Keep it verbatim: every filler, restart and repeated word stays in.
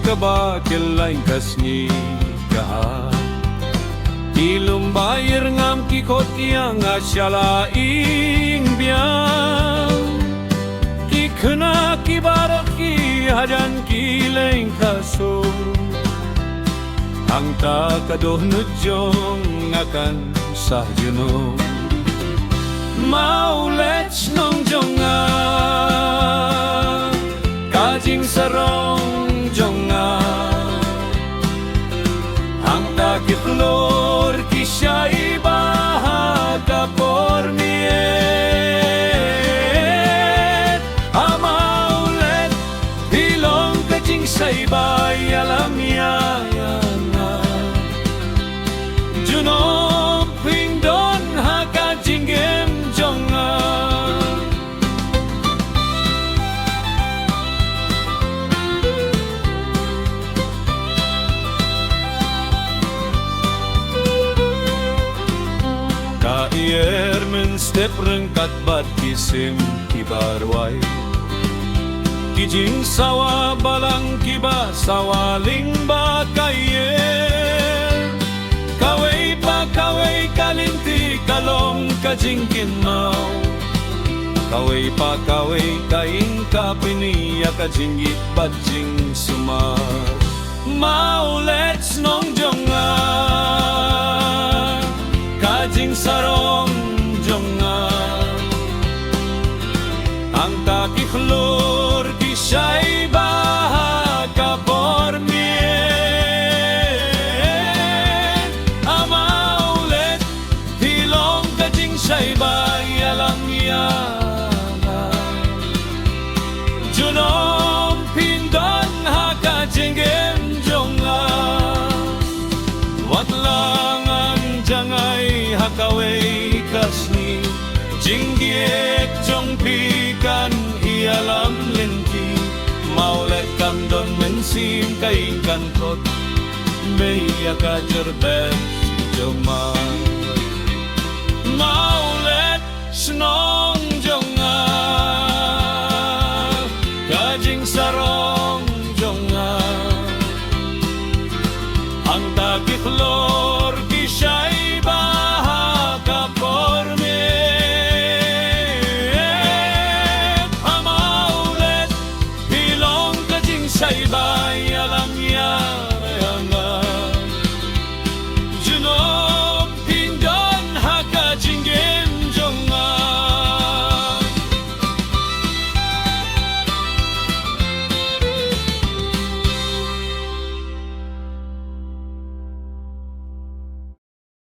Kaba kyllain ka sngi ka ha. Ki lum ba ïar ngam ki khot ïa nga sha la ing biang. Ki khynnah ki baroh ki hajan ki lyngkha sur. Hangta ka dohnud jong nga kan sah junom. Mawled shnong jong nga, ka jingsarong jong nga. Hangta ki khlur ki shai ba ha ka por miet. Ha Mawled phi long ka jingshai ba ïalam ïa nga. Junom phin don ha ka jingim jong nga. Ka ïer mynstep ryngkat bad ki sim kiba rwai. Ki jingsawa balang kiba sawa lyngba ka ïer. Kawei pa kawei ka lynti ka long ka jingkynmaw. Kawei pa kawei ka ïing ka pyni ïa ka jingïeit bad jingsumar. Mawled shnong jong nga, ka jingsarong jong nga. Hangta ki khlur ki shai ba ha ka por miet. Ha Mawled phi long ka jingshai ba ïalam ïa nga. Junom phin don ha ka jingim jong nga. Wat la ngan jngai ha kawei ka sngi. Jingïeit jong phi kan ïalam lynti. Mawled kam don mynsiem ka ïing kan kot. Mei ïa ka jyrbet jong ma. Mawled shnong jong nga, ka jingsarong jong nga. Hangta ki khlur